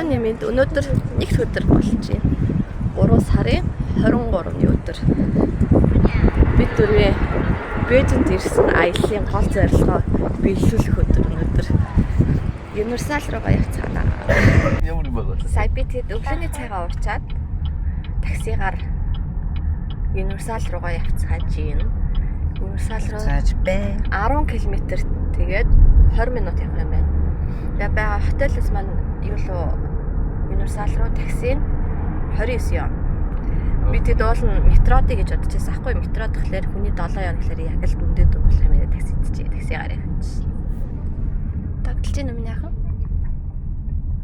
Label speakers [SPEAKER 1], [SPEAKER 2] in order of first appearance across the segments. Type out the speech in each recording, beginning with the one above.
[SPEAKER 1] Оройн мэнд, өнөөдөр нэгд өдөр болж байна. 3 сарын 23-ны өдөр. Бид дөрвийн Бээжинд ирсэн аяллаа гол зорилгоо биелүүлэх өдөр өнөөдөр. Universal руугаа явцгаана.
[SPEAKER 2] Ямар юм бэ?
[SPEAKER 1] Сая би тэгэд өглөөний цайгаа уурчаад таксигаар Universal руугаа явцгааж байна. Universal руу
[SPEAKER 3] Зааж бэ.
[SPEAKER 1] 10 км тэгээд 20 минут явах юм байна. Тэгээ байгаа хотелээс маань юу лөө Universal руу такси нь 29 юм. Би тэгэд уул нь метродыг гэж бодож байсан аахгүй, метро тэгэхээр хүний 7 ян гэхээр яг л дүндээ дүн болох юм яриа такси идчихэ, таксигаар явчих. Дагталж юм яах вэ?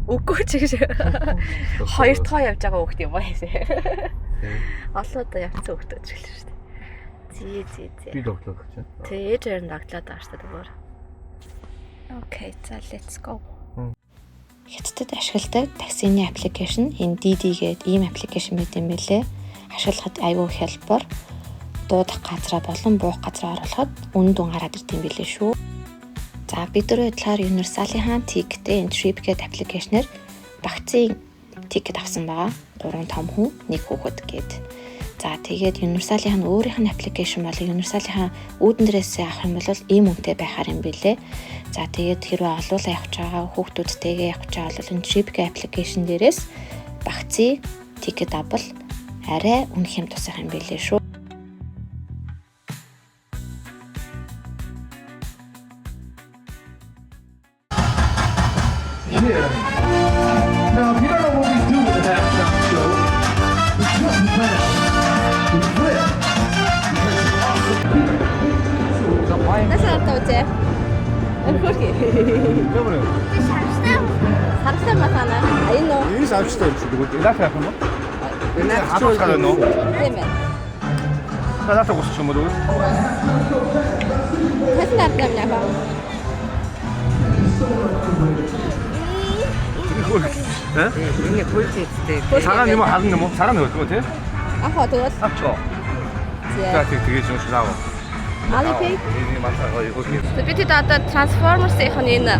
[SPEAKER 1] Үгүй ч гэж. Хоёр дахь явж байгаа хүүхд юм аа. Олон удаа явцсан хүүхд гэж хэлсэн шүү дээ. Зээ зээ зээ.
[SPEAKER 2] Би доглоод гэж.
[SPEAKER 1] Тэ ээж хоёр нь дагдлаад байгаа шүү дээ зүгээр. Okay, за let's go.
[SPEAKER 4] Хятадд ашигладаг таксины application энэ DiDi гэдэг ийм application байт юм билээ. Ашиглахад аюул хялбар, дуудах газраа болон буух газраа оруулахад үнэн дүн гараад ирд юм билээ шүү. За, бид дөрөв талаар Universal-ийн ticket-тэй энэ Trip гэдэг application ээр багцын ticket авсан байгаа. Гурван том хүн, нэг хүүхэд гээд. За, тэгээд Universal-ийн өөрийнх нь application болон Universal-ийн үүдэн дээрээсээ авах юм бол ийм үнэтэй байхаар юм билээ. За, тэгээд хэрвээ олуулаа явах байгаа, хүүхдүүдтэйгээ явах байгаа бол энэ Trip application дээрээс багцын ticket авбал арай үнэх юм тусах юм билээ шүү.
[SPEAKER 5] Yeah. Now, if you don't know what we do with the halftime show, we just bounce, we flip, we play some awesome
[SPEAKER 1] Насаа тавьж. Хөрхи.
[SPEAKER 2] Ямар юм?
[SPEAKER 1] Сарстай матана. А энэ нөө.
[SPEAKER 2] Энэ авчтай юм шиг үү? Лаф яах юм бэ? Энэ хадгалах гараа нөө.
[SPEAKER 1] Тийм ээ.
[SPEAKER 2] Лаф гусчих юм уу?
[SPEAKER 1] Тэсэн нартай юм яах вэ?
[SPEAKER 2] Э?
[SPEAKER 3] Энэ хөлтэй.
[SPEAKER 2] Цагаан юм уу, харан юм уу? Цагаан нөгөө тий?
[SPEAKER 1] Ах тэгвэл
[SPEAKER 2] Авчгаа. За, тэг тэгэж юм шиг аав.
[SPEAKER 1] Alipay.
[SPEAKER 2] Энэ малхаа гоё хөрхи.
[SPEAKER 1] Би тэд одоо Transformers-ийн энэ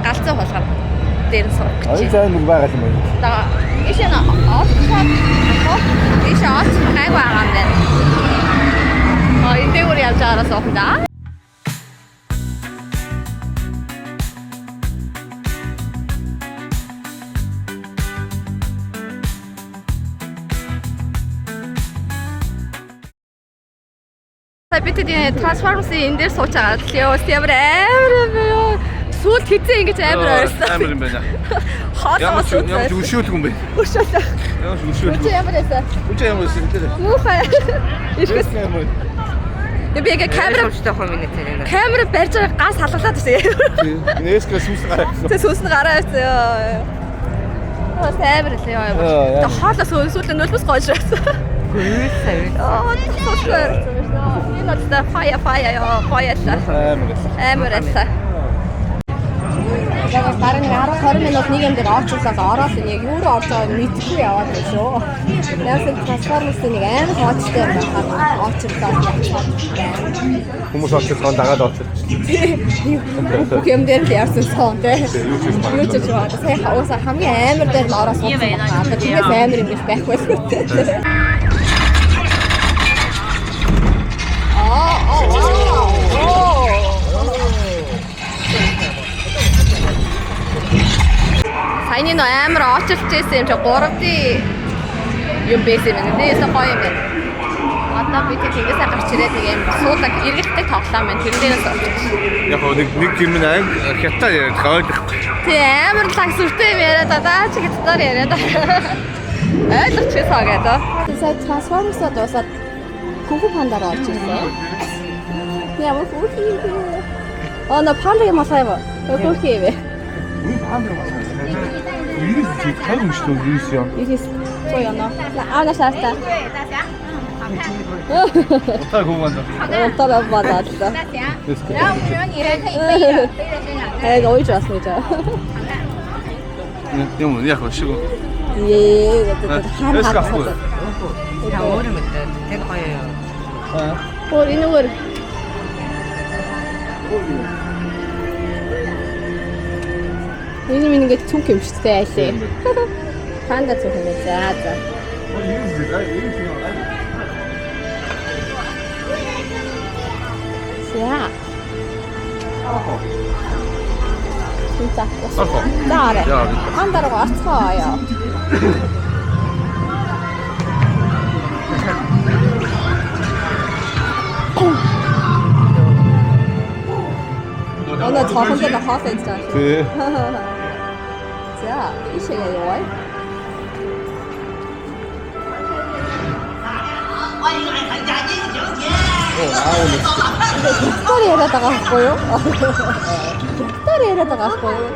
[SPEAKER 1] галзуу хулгай дээр нь суух гэж.
[SPEAKER 2] Аян зайн мөр байгаа юм байна.
[SPEAKER 1] Одоо ийш нь олцоод ах ийш олцох гайгүй байгаа юм байна. А энэ дээгүүр явж байгаараа суух юм да. Би тэд Transformers-ийн энэ дээр сууж байгаа л ёо ямар амар юм бэ ёо. Сүүлд хизээ ингэж амар ойрсон.
[SPEAKER 2] Амар юм байна.
[SPEAKER 1] Хоолоо
[SPEAKER 2] Ямар ч ямар ч өшөөлгүй юм бэ?
[SPEAKER 1] Өшөөлөх.
[SPEAKER 2] Ямар ч өшөөлгүй.
[SPEAKER 1] Үгүй ямар байсан?
[SPEAKER 2] Үгүй ямар өшөөлгүй юм бэ?
[SPEAKER 1] Муухай. Ирэхээс
[SPEAKER 2] Ямар.
[SPEAKER 1] би ингээ камера
[SPEAKER 3] Камера хөө миний тэр.
[SPEAKER 1] камера барьж байгаа газ халгалаад байсан.
[SPEAKER 2] Нээсгээ сүнс гараа.
[SPEAKER 1] Тэ сүнс нь гараа авсан ёо. Бас амар л ёо.
[SPEAKER 2] Яа.
[SPEAKER 1] Тэ хоолоо сүүлд нөлбөс гоож байсан.
[SPEAKER 3] Үйлсээ.
[SPEAKER 1] Оо, тусгүй байсан юм шиг. Энэ бол та фая фая ёо, гоёлаа.
[SPEAKER 2] Амар.
[SPEAKER 1] Амар байлаа. Яг дараа нэг 10 20 минут нэг юм дээр орчлоод ороод нэг юу руу орж байгааг мэдэхгүй яваад байна шүү. Яасан Transformers-ийн нэг амар хоочтой юм байхад орчлоод явчихсан байна.
[SPEAKER 2] Хүмүүс олчихсон дагаад олчих.
[SPEAKER 1] Бүх юм дээр л явсан сон тий.
[SPEAKER 2] Юу ч хийж
[SPEAKER 1] Юу ч хийж байгаа. Сая уусаа хамгийн амар дээр нь ороо суусан байна. Одоо тэрнээс амар юм биш байхгүй л үү. Аа аа вау. Саяны нөө амар очилж байсан юм чи 3D юм байсан юм байна. Нээсэн гоё юм байна. Одоо би тэг тэгээсээ гарч ирээд нэг юм суудаг эргэлттэй тоглоом байна. Тэр дээрээс очиж.
[SPEAKER 2] Яг нэг нэг юм нэг хятад яриад ойлгохгүй.
[SPEAKER 1] Тий, амар лаг сүртэй юм яриад аа чи хятадаар яриад. Ойлгочихсоо гэдэг. Сая Transformers-а дуусаад Kung Fu Panda-аар орж ирсэн. Ямар хүүхий юм бэ? Аа, на панда юм алаа юм. Хүүхий юм бэ?
[SPEAKER 2] Энэ панда юм. Ирээс чи тань юм шүү дээ, ирээс юм.
[SPEAKER 1] Ирээс цоо яна. Аа, на шаартаа.
[SPEAKER 2] Утаа хүүгэн.
[SPEAKER 1] Утаа бадаад. Э, ойж бас нэг жаа.
[SPEAKER 2] Юм яг шиг.
[SPEAKER 1] Ээ, гэдэг хар
[SPEAKER 2] Эс
[SPEAKER 1] хар.
[SPEAKER 2] гахгүй.
[SPEAKER 3] Та өөр юм дээ. Тэр гоё юу.
[SPEAKER 1] Өөр энэ өөр. Энэ минь ингээд цүнх юм шүү дээ айлээ. Панда цүнх юм ээ. За за. За. За. За арай. Панда руу орцгоо яа. Оноо цоохон дээр хоол идэж байгаа шүү.
[SPEAKER 2] Тий.
[SPEAKER 1] За, ийшээ яваа. Гитар яриад байгаа байхгүй юу? Гитар яриад байгаа байхгүй юу?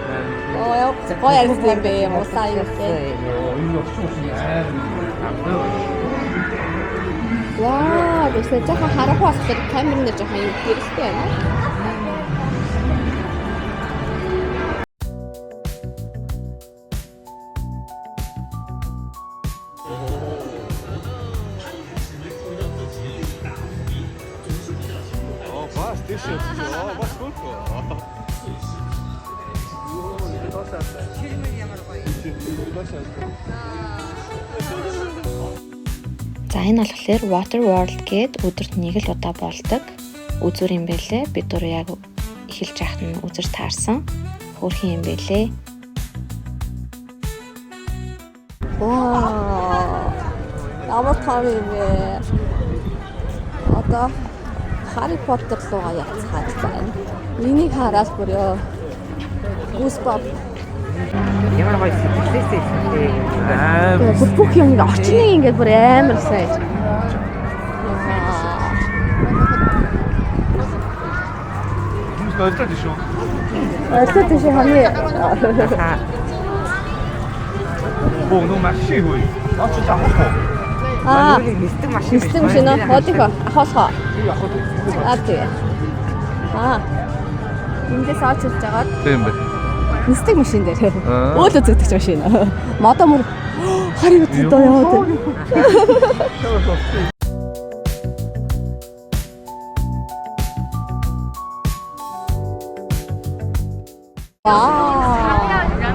[SPEAKER 1] Оо яа, гоё ярьсан юм бэ? Мусаа юм бэ?
[SPEAKER 2] Энэ огцон ус амар.
[SPEAKER 1] Вау, тэсэ жоохон харахгүй болохоор камер нэр жоохон юм гэрэлтэй байна.
[SPEAKER 2] Оо бас тийш явчих. Оо бас хөрхөө. Йоо, энэ доош авсан.
[SPEAKER 3] Ямар гоё.
[SPEAKER 2] Доош авсан.
[SPEAKER 4] За энэ болохоор Water World гээд өдөрт нэг л удаа болдог үзүүр юм байлээ. Бид дөрөв яг эхэлж яхад нь үзэр таарсан. Хөөрхөн юм байлээ.
[SPEAKER 1] Вау. Ямар том юм бэ? Одоо Harry Potter руугаа явцгаад байна. Энийг хараад бүр ёо. Goosebump.
[SPEAKER 3] Ямар гоё сэтгэлээсээ хэлээ юм.
[SPEAKER 2] Амар.
[SPEAKER 1] Бүр бүх юм ингээ орчныг ингээд бүр амар сайн.
[SPEAKER 2] Хүмүүс ойлтой тийш үү?
[SPEAKER 1] Ойлтой тийш хамгийн.
[SPEAKER 3] Аа.
[SPEAKER 2] Боо нөө машин хөөе. Очиж авах уу?
[SPEAKER 1] Аа,
[SPEAKER 3] Юу нисдэг машин.
[SPEAKER 1] нисдэг машин аа. Бодихо, ахуулах.
[SPEAKER 2] Тэр авах уу?
[SPEAKER 1] Аа тэгээ. Аа. Эндээс очилж жагаад
[SPEAKER 2] Тийм бэ.
[SPEAKER 1] нисдэг машин дээр.
[SPEAKER 2] Аа.
[SPEAKER 1] Өөл үзэгдэх машин. Модо мөр харин үтээ яваад. Вау.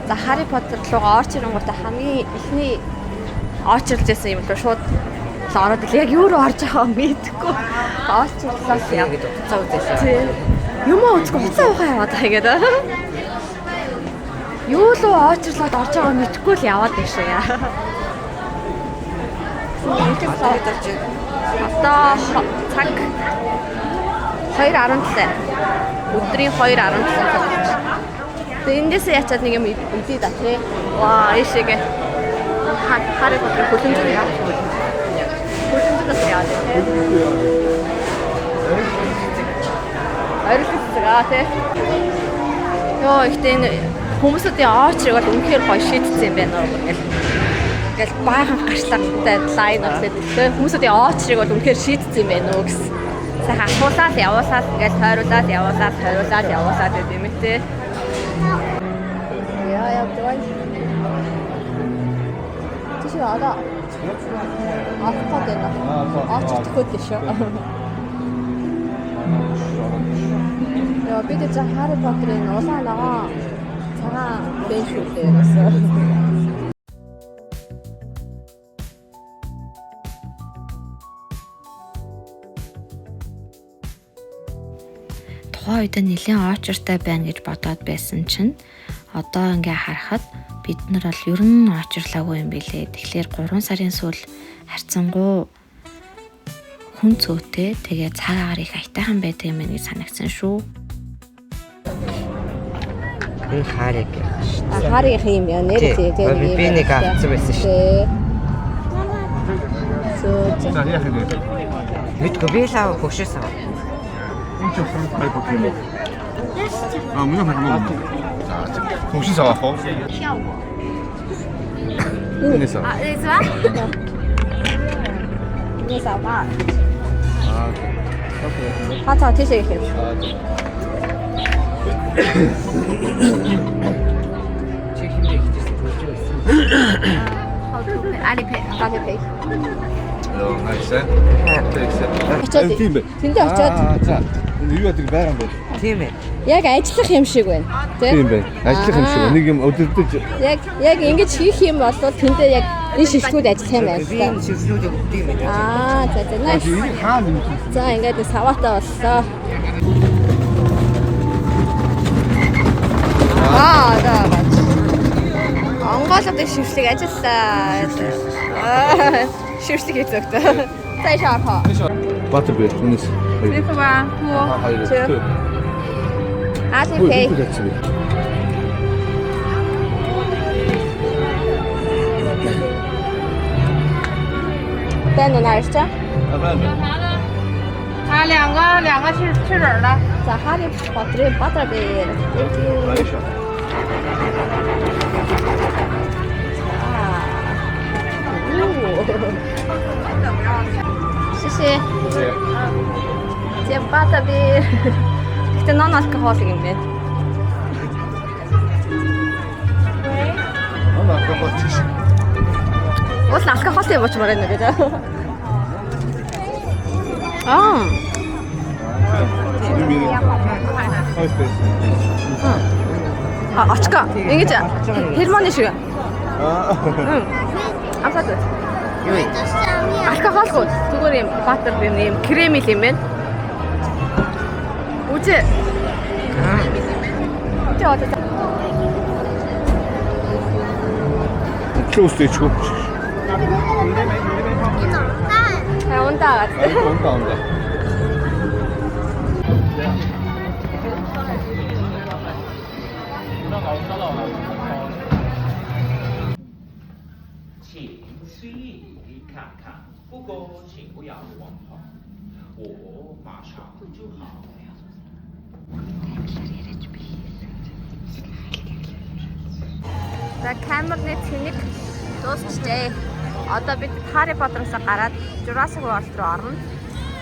[SPEAKER 1] За Harry Potter руугаа орч ирэнгүүтээ хамгийн эхний очрлж байсан юм лөө шууд л ороод ирлээ. Яг юу руу орж байгаа мэдэхгүй. Очрлоо л яа.
[SPEAKER 3] Ингээд уцаа үзээсэй.
[SPEAKER 1] Тий. Юм уу үзэхгүй хуцаа ухаа яваад байгаа ингээд. Юу л очрлоод орж байгаа мэдэхгүй л яваад байна шүү яа. Одоо цаг 2:17. Өдрийн 2:17 цаг болж. Тэгээ эндээсээ ячаад нэг юм идээ да тий. Ваа, ийшээгээ. Харри Поттер хөлөмжөд яа. Хөлөмжөд бас яа тий. Орилт цэцэг аа тий. Йоо, ихтэй энэ хүмүүсүүдийн оочрыг бол үнэхээр гоё шийдсэн юм байна уу гэл. Ингээл баахан гарчлагтай лайн болоод тий. Хүмүүсүүдийн оочрыг бол үнэхээр шийдсэн юм байна уу гэсэн. Сайхан ахуулаад явуулаад ингээл тойруулаад явуулаад тойруулаад явуулаад байт юм тий. Яа яа дөө. Тийш одоо авах гээд байна. Очих төхөөд шүү. Яа бид чинь Harry Potter-ын улаан ногоон цагаан фэн шүү дээ ерөөсөө.
[SPEAKER 4] Тухайн үед нэлээд оочиртай байна гэж бодоод байсан чинь одоо ингээ харахад бид нар бол ер нь оочирлаагүй юм билээ. Тэгэхээр 3 сарын сүүл харьцангуй хүн цөөтэй тэгээ цаг агаар их аятайхан байдаг юм байна гэж санагдсан шүү.
[SPEAKER 3] Энэ Хариг шүү.
[SPEAKER 1] А Harry-ийн юм яа нэр тий тий нэг юм.
[SPEAKER 3] Би нэг авсан байсан шүү.
[SPEAKER 1] Тий. Зөө зөө.
[SPEAKER 2] За яах юм бэ?
[SPEAKER 3] Мэдгүй би л ав хөгшөөс ав.
[SPEAKER 2] Энэ ч Harry Potter юм уу? Аа, мөн юм уу? За, хөгшин савах уу? Энэс аа.
[SPEAKER 1] Энэс аваа.
[SPEAKER 2] Аа. Окей.
[SPEAKER 1] Хаа цаа тийшээ гэх юм.
[SPEAKER 2] Аа.
[SPEAKER 3] Чи хэмээ хийжсэн төлж байсан.
[SPEAKER 1] How to pay? Alipay, Alipay.
[SPEAKER 2] Йоо, nice. Тэгсэн.
[SPEAKER 1] Очоод
[SPEAKER 2] Тийм бэ.
[SPEAKER 1] Тэндээ очоод
[SPEAKER 2] Аа, за. Энэ юу яадаг байран бэ?
[SPEAKER 3] Тийм ээ.
[SPEAKER 1] яг ажиллах юм шиг байна. Тэ?
[SPEAKER 2] Тийм бэ. Ажиллах юм шиг. Нэг юм өдөртөж
[SPEAKER 1] Яг ингэж хийх юм бол тэндээ яг энэ шилтгүүд ажиллах юм байна.
[SPEAKER 3] Би энэ шилжлүүдийг өгдөг юм байна.
[SPEAKER 1] Аа, за за. Nice.
[SPEAKER 2] энийг хаана юм хийсэн?
[SPEAKER 1] За ингээд нэг саваатай боллоо. Аа, за бач. Монголын шившлэг ажиллаа. Аа, шившлэг хийцэгтэй. За иш орхоо.
[SPEAKER 2] Баттер бэ. Үнэс.
[SPEAKER 1] 3 1
[SPEAKER 2] Хоёр.
[SPEAKER 1] 2 Alipay. Байна уу наашча?
[SPEAKER 2] Аа, байна.
[SPEAKER 6] 啊，两个汽水的。
[SPEAKER 1] За Harry Potter-ийн Butterbeer. Thank you.
[SPEAKER 2] Баярлалаа.
[SPEAKER 1] 谢谢. За Butterbeer. Гэтэ non alcoholic юм байна.
[SPEAKER 2] Non alcoholic шиг.
[SPEAKER 1] Уул алкоголын юм уучмаар байна гэж. Аа. А очко. Ингэж гормоны шиг.
[SPEAKER 2] Аа.
[SPEAKER 1] Амсаад үз.
[SPEAKER 3] Юу вэ?
[SPEAKER 1] Алкоголгүй. Зүгээр юм баттер юм юм крем юм байна. Үгүй. Үгүй одоо
[SPEAKER 2] Close ичгүй.
[SPEAKER 1] та ундаа.
[SPEAKER 2] Унда унда.
[SPEAKER 7] 请随意看看，不过请不要乱跑，我马上就好。
[SPEAKER 1] За камерны тэнэг дуусчжээ. Одоо бид Harry Potter-аас гараад Jurassic World руу орно.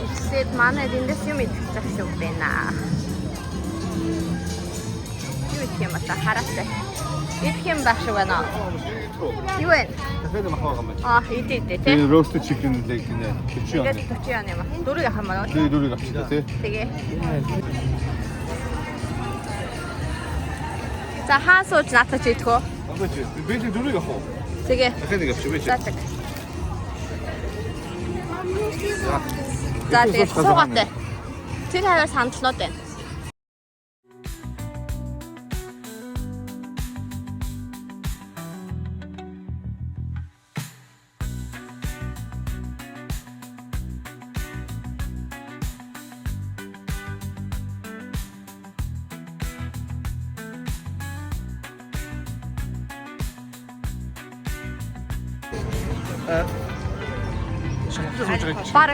[SPEAKER 1] Эхлээд манай эндээс юм идэх шиг байна. Юу идэх юм бэ? Хараатай. Идэх юм байх шиг байна. Юу вэ?
[SPEAKER 2] Дахиад юм авах юм байна.
[SPEAKER 1] Аа, идэ идэ тий.
[SPEAKER 2] Тэгээ roasted chicken leg гинэ. 40 он.
[SPEAKER 1] Тэгээд 40 он юм аа. Дөрөв явах юм байна.
[SPEAKER 2] Тэгээ дөрөв авчихлаа тий.
[SPEAKER 1] Тэгээ. За хаа сууж наатах чи идэх үү?
[SPEAKER 2] Одоо чи би л дөрөв авах уу?
[SPEAKER 1] Тэгээ.
[SPEAKER 2] Дахиад нэг авчих би чи.
[SPEAKER 1] За тэг. За тэгээ суугаатай. Тэр хаваар сандалнууд байна.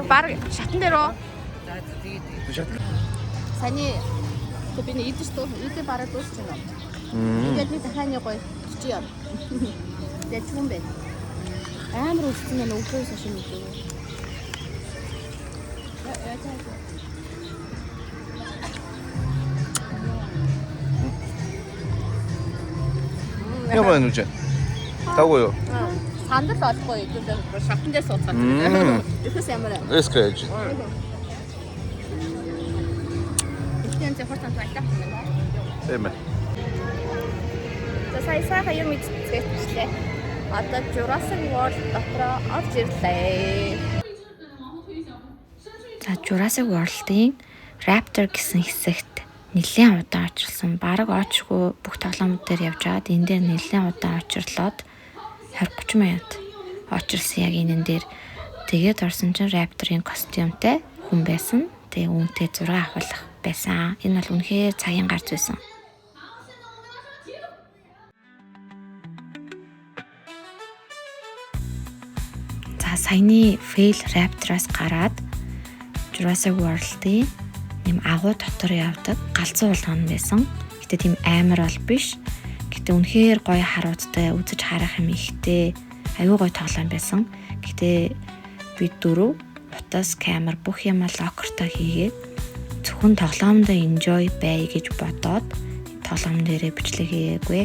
[SPEAKER 1] Бараг шатан дээр үү? Саяны тэг би нэг идэж дуу идэ бараг дуусч байна. Тэгээд нэг дахиад нэг гоё 40 яв. Тэгээд чүн бэ. Амар үлдсэн байна өглөөс хойш юм идэв.
[SPEAKER 2] Ямар нүж. Таагүй юу?
[SPEAKER 1] Сандал олохгүй идэв шатан дээр сууцгаа. Ихэс ямар аа.
[SPEAKER 2] Эскэж.
[SPEAKER 1] Ихтэй зөвхөн цант байлаа юм байна.
[SPEAKER 2] Тийм ээ.
[SPEAKER 1] За сая сайхан юм идчихлээ. Одоо Jurassic World дотроо орж ирлээ.
[SPEAKER 4] За Jurassic World-ийн Raptor гэсэн хэсэгт нэлээн удаан очирлсон. Бараг очгүй бүх тоглоомууд дээр явж байгаад энэ дээр нэлээн удаан очирлоод 20 30 минут очирлсон яг энэ дээр. Тэгээд орсон чинь Raptor-ын костюмтай хүн байсан. Тэгээ үүнтэй зураг авахлах байсан. Энэ бол үнэхээр цагийн гарц байсан. За саяны Fail Raptor-аас гараад Jurassic World-ийн нэм агуу дотор явдаг галзуу улаан байсан. Гэтэ тийм амар бол биш. Гэтэ үнэхээр гоё харуудтай үзэж харах юм ихтэй аюу гоё тоглоом байсан. Гэтэ бид дөрөв утас камер бүх юмаа локертой хийгээд Зөвхөн тоглоомдоо enjoy бай гэж бодоод тоглоом дээрээ бичлэг хийгээгүй.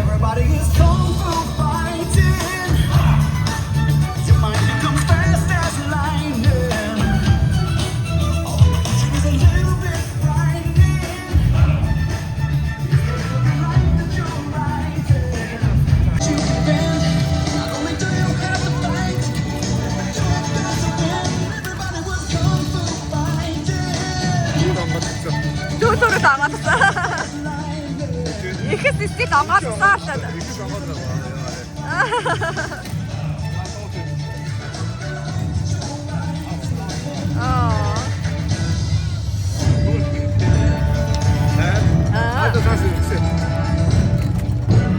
[SPEAKER 5] Everybody is kung fu fighting. Your mind becomes fast as lightning. All the is a little bit frightening. It's the life that you're writing. You defend. Not only do you have to fight, but you have got to win. Everybody was kung fu fighting.
[SPEAKER 2] Юу амгалцсан.
[SPEAKER 1] Дүү дөрөв амгаалсан. Ихэс стил амгаалсан л.
[SPEAKER 2] Их амгалцсан.
[SPEAKER 1] Аа.
[SPEAKER 2] Аа. Одоо цаас ирсэн.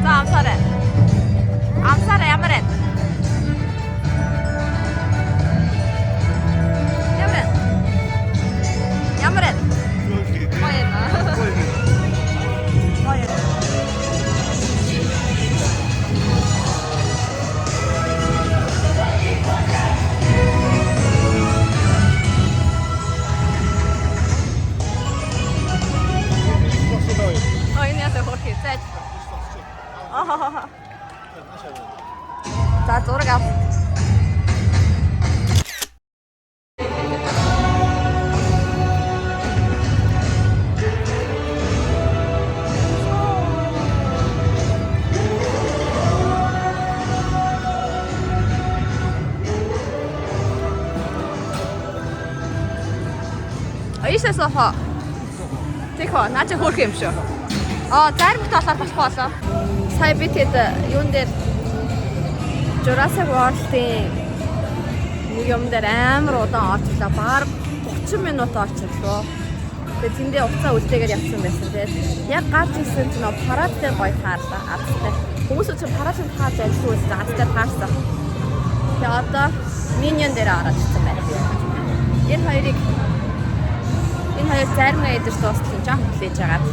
[SPEAKER 1] За амсаарай. Амсаарай ямар байна? Ямар байна? Ямар байна? Гоё юм аа. Гоё юм. Ой, энэ ясаа хөрхий зайж. Аа. За зураг ав. Ийшээ сохо. Тэхо, наа чи хөөрхөн юм шүү. Аа, зарим талаар болох болоо. Сая би тэд юун дээр Jurassic World-ийн нэг юм дээр амар удаан орж ирлээ. Бараг 30 минут орж ирлээ. Тэгээ тэндээ уцаа үлдээгээр явсан байсан. Тэгээд яг гарч ирсэн чинь нөө парад дээр гоё таарлаа. Азтай. Хүмүүс чинь парадын таарч ажилласан үст азтай таарсан. Тэгээ одоо Minion дээр ороод ирсэн байна. Энэ хоёрыг энэ хоёр зарим эдэр дуустал нь жоох хүлээж агаад.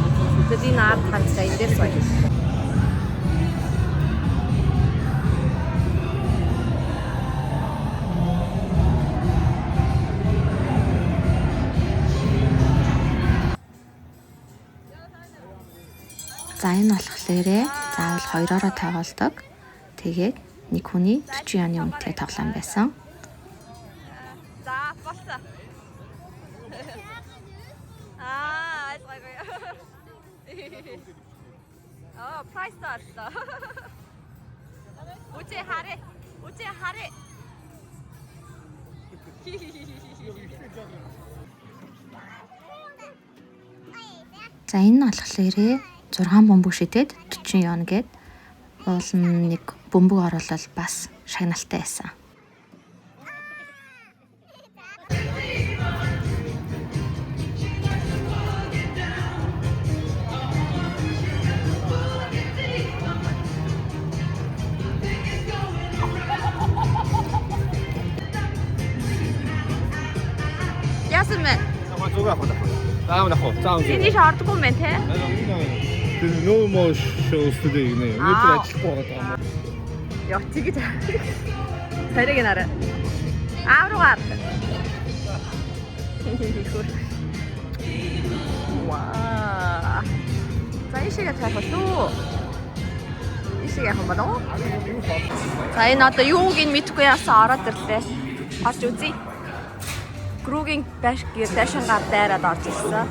[SPEAKER 1] Тэгээд энэ ард ханцаа энэ дээр сууя.
[SPEAKER 4] За энэ болохлээрээ заавал хоёроороо тоглодог. Тэгээд нэг хүний 40 юаны үнэтэй тоглоом байсан.
[SPEAKER 1] За болсон. Аа, ойлгоогүй. Аа, price таарлаа. Үчи харэ. Үчи харэ.
[SPEAKER 4] За энэ нь болохлээрээ 6 бөмбөг шидээд 40 юан гээд уул нь нэг бөмбөг оруулал бас шагналтай байсан.
[SPEAKER 1] Яасан бэ?
[SPEAKER 2] Зүг авах. Заав авах. Заав.
[SPEAKER 1] Энэ тийш ордоггүй юм байна те?
[SPEAKER 2] Тэр no more shows today гинэ. Өнөөдөр ажиллахгүй байгаа юм.
[SPEAKER 1] Яа, тэгэж. Цариг нараа. Аав руу гар. Ваа. За ийшээгээ тавих болов уу? Ийшээгээ явах юм болов уу? За энэ одоо юуг нь мэдэхгүй яасан ороод ирлээ. Орж үзье. Гругийн байш байшингаар дайраад орж ирсэн.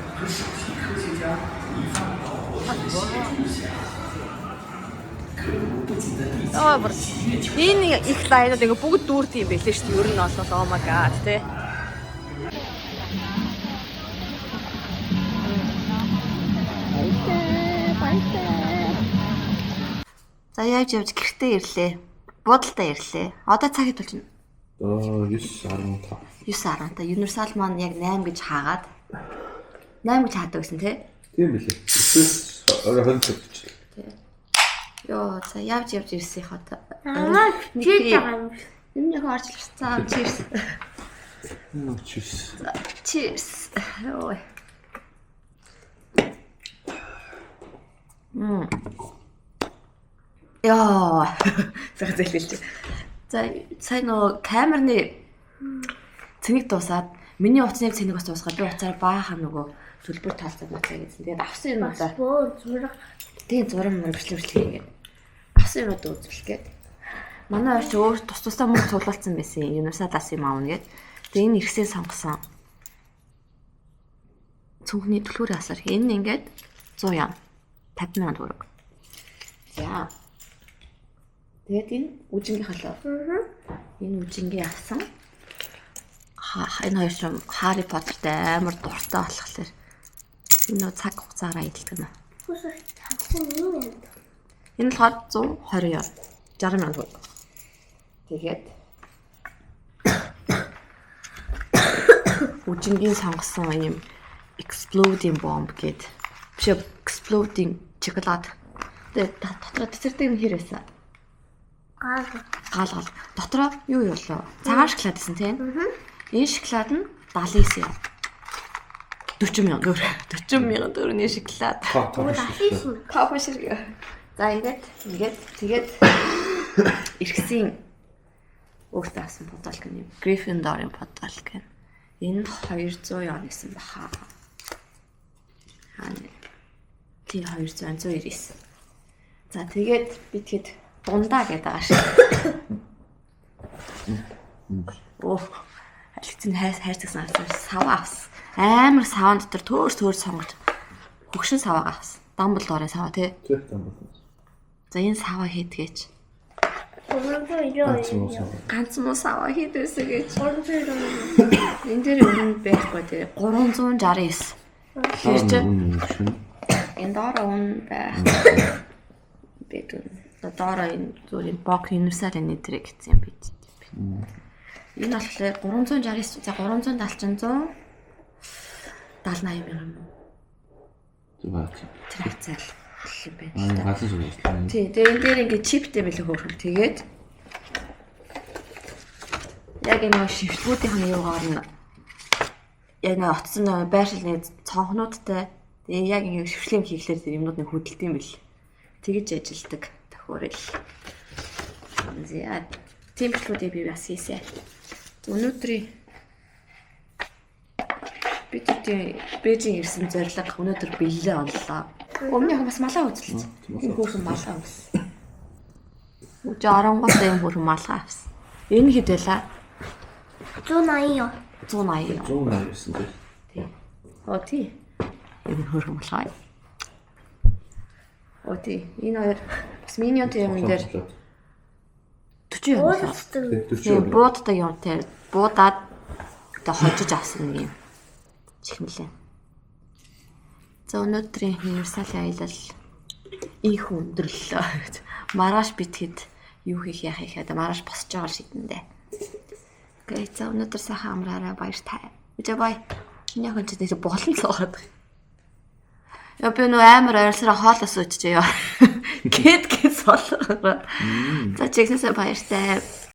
[SPEAKER 1] Аа бүр энэ их лайнууд ингээ бүгд дүүрт юм байлээ шүү дээ. Ер нь бол oh my god тий.
[SPEAKER 4] За явж явж гэртээ ирлээ. Буудалдаа ирлээ. Одоо цаг хэд болж байна?
[SPEAKER 2] Аа 9:15.
[SPEAKER 4] 9:10. Universal маань яг 8 гэж хаагаад
[SPEAKER 1] 8 гэж хаадаг гэсэн тий.
[SPEAKER 2] Тийм билээ. 9-өөс орой 20 цаг гэж.
[SPEAKER 1] Йоо, за явж явж ирсэн их одоо.
[SPEAKER 8] Аа, чи байгаа юм.
[SPEAKER 1] Юм яг орж ирсэн. Cheers.
[SPEAKER 2] Cheers.
[SPEAKER 1] Cheers. Ой. Яа. За зэлэлж. За сайн нөгөө камерны цэник дуусаад миний утасны цэник бас дуусгаад би утсаар баахан нөгөө төлбөр таалцаад нацаа гэсэн. Тэгээд авсан юмудаа
[SPEAKER 8] Бөө зураг.
[SPEAKER 1] тийм зураг мөр бичлэг бичлэг хийгээд авсан юмудаа үзүүлэх гээд. Манай хоёр ч өөр тус тусдаа мөнгө цуглуулсан байсан. Юнусадаас юм аавна гээд. Тэгээд энэ иргэсээ сонгосон. Цүнхний түлхүүрийн асар. Энэ ингээд 100 ям. 50 сая төгрөг. За. Тэгээд энэ үжингийн халаа. Энэ үжингийн авсан. Энэ хоёр ч Харри Поттертэй амар дуртай болохоор энэ нөө цаг хугацаараа идэлдэг нэ.
[SPEAKER 8] Хүсэх тавсан юм юм.
[SPEAKER 1] Энэ болохоор 120 ям. 60 сая төгрөг. Тэгээд үжингийн сонгосон ийм exploding bomb гээд биш ээ, exploding chocolate. Тэгээд дотроо цэцэрдэг юм хэр байсан?
[SPEAKER 8] Гал.
[SPEAKER 1] Гал гал. Дотроо юу юу лөө? Цагаан шоколад гэсэн тийм? Энэ шоколад нь 79 юм. 40 мянган төгрөг. 40 мянган төгрөгийн шоколад.
[SPEAKER 8] Хийсэн.
[SPEAKER 1] Кофе шиг. За ингээд ингээд тэгээд иргэсийн өөртөө авсан бодол гэнэ. Gryffindor-ын бодол гэнэ. Энэ 200 ян гэсэн баха. Хаана? Тий 200 199. За тэгээд би тэгэд дундаа гэдэг байгаа шиг. Оо. Алицын хайр хайрцагсан авсан сава авсан. Амар саван дотор төөр төөр сонгож хөгшин саваага авсан. Дамблдорын сава тий.
[SPEAKER 2] Тийм Дамблдор.
[SPEAKER 1] За энэ сава хийдгээч.
[SPEAKER 8] 390.
[SPEAKER 1] Ганц муу сава хийдээсэ гэж.
[SPEAKER 8] 390.
[SPEAKER 1] Энэ дээр өмнө байхгүй тий. 369. Тэгэхээр чи энэ доороо үн байх. Бид үн. Одоо доороо энэ зүгээр энэ бок универсал энэ тэрэг гэсэн юм бид. Энэ болохоор 369 за 370 чинь 100 70 80 мянга юм уу?
[SPEAKER 2] Зүг.
[SPEAKER 1] Тэр хавцаал юм байна л
[SPEAKER 2] Аа
[SPEAKER 1] да.
[SPEAKER 2] галан шиг.
[SPEAKER 1] Тий, тэгээ энэ дээр ингээд чиптэй мэлээ хөөрхөн. Тэгээд яг энэ нөгөө шивтлгүүдийн юугаар нь яг нэг утсан нөгөө байршил нэг цонхнуудтай тэгээ яг ингээд шившлэм хийхлээр тэр юмнууд нэг хөдөлд юм бэл. Тэгэж ажилдаг тохиорол. За тийм бичлүүдийг би бас хийсэ. Өнөөдрийн би тэдний Бээжин ирсэн зорилго өнөөдөр бэллээ оллоо. Өмнө нь бас малгай үзэлц. Энэ хөөрхөн малгай авсан. Үгүй оронгууд юм хөөрхөн малгай авсан. Энэ хэд байлаа?
[SPEAKER 8] 180 ёо.
[SPEAKER 1] 180.
[SPEAKER 2] 189 тийм.
[SPEAKER 1] Тий. Оо тий. Энэ хөөрхөн малгай. Оо тий. Энэ хоёр бас миньонтэй юм дээр 40 юм.
[SPEAKER 8] Уулздаг.
[SPEAKER 1] Тийм бууддаг юм те. Буудаад одоо хожиж авсан нэг юм. Чихмэлээ. За өнөөдрийн универсалын аялал их өндөрлөө. Маргааш битгэд юу хийх яах их одоо маргааш босч байгаа шидэндээ. Окей, за өнөөдөр сайхан амраарай баяртай. Үжээ бай. Миний охин ч нэр болон цуугаад байгаа. Яа би нөө амар ойрсороо хоолоос өчжээ ёо. Гэт гэт солгороо. За чигнэсээ баяртай.